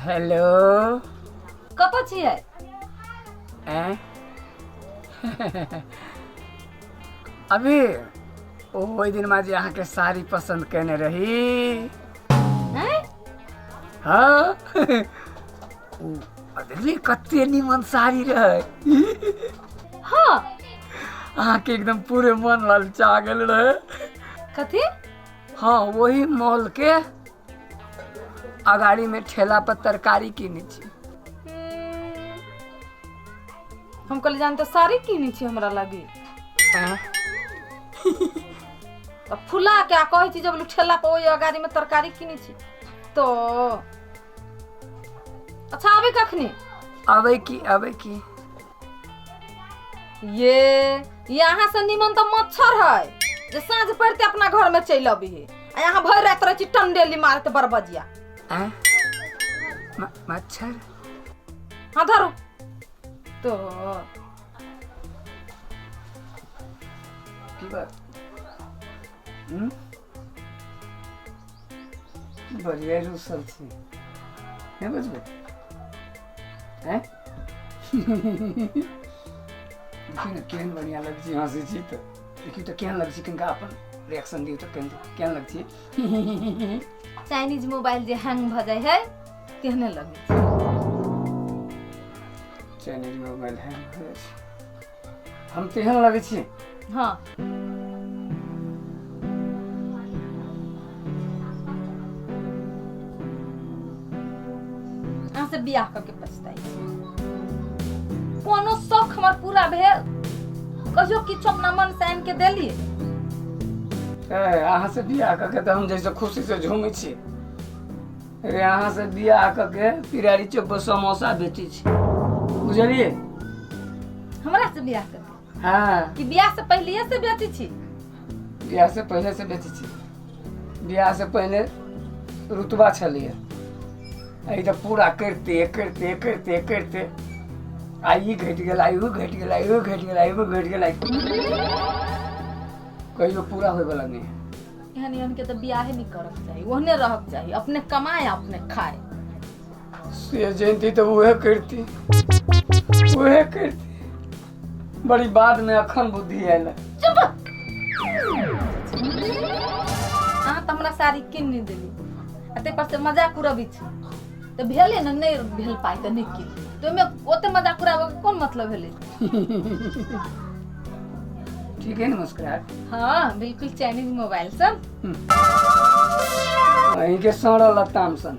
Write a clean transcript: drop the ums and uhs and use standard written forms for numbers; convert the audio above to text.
Hello. कतऽ छियै? ऐं? अभी ओहि दिनमा जे अहाँके साड़ी पसन्द केने रही। ऐं? हाँ, ओ देखली कते निमन साड़ी रहै। हाँ। अहाँके एकदम पूरे मन ललचा गेल रहे। कथी? हाँ, वही मॉल के अगाड़ी में ठेला पर तरकारी कीनै छी। हम कहली जान तऽ साड़ी कीनै छी हमरा लागी। आँय? तऽ फुला के आ कहै छी जब लोग ठेला पर ओहि अगाड़ी में तरकारी कीनै छी तो अच्छा आबै कखनी? अबै की, अबै की। ये यहाँ से निमन तऽ मच्छर है जे साँझ पड़ते अपना घर में चलि अबी है आ यहाँ भरि राति रहै छी टंडेली मारते बरबजिया। आँय? मच्छर? हाँ धरू तो। की बात? हम्म? बढ़िया रुसल छी, नहि बजबै? हैं, देखियौ ने केहन बढ़िया लगै छी, हँसै छी तऽ देखियौ तऽ केहन लगै छी। कनिका अपन रिएक्शन दियौ तऽ, केहन केहन लगै छी? चाइनीज मोबाइल जे हैंग भऽ जाइ है तेहने लगै छै। चाइनीज मोबाइल हैंग भऽ जाइ छै, हम तेहन लगै छी? हाँ। अहाँ से बियाह करके पछताइ छी। कोनो शौक हमर पूरा भेल? कहियो किछु अपना मन से आनि के देलियै? ए, अहाँ से बियाह कऽ के तऽ हम जैसे खुशी से झूमै छी रे, अहाँ से बियाह कऽ के पिरारी चौक पर समोसा बेचै छी, बुझलियै? हमरा से बियाह करके? हाँ। कि बियाह से पहले से बेचै छी? बियाह से पहले से बेचै छी। बियाह से पहले रुतबा छलैए, एहि तऽ पूरा करिते करिते करिते करिते आ ई घटि गेल, आ इहो घटि गेल, आ इहो घटि गेल, आ इहो घटि गेल, आ कहियो पूरा होइवला नहि है। एहन एहन के तऽ बियाहे नहि करक चाही, ओहने रहक चाही, अपने कमाए अपने खाए। से जैती तऽ उहे करती, उहे करती। बड़ी बाद में अखन बुद्धि आयल है। चुप! अहाँ तऽ हमरा साड़ी कीन नहि देली आ ताहि पर से मजाक उड़बै छी तऽ भेलै ने, नहि भेल पाइ तऽ नहि कीन, तऽ ओहिमे ओते मजाक उड़ाबऽके कोन मतलब भेलै? ठीक है ने मुस्कुराहट? हाँ बिल्कुल, चाइनीज मोबाइल सब। अहीं के सड़ल लताम सन।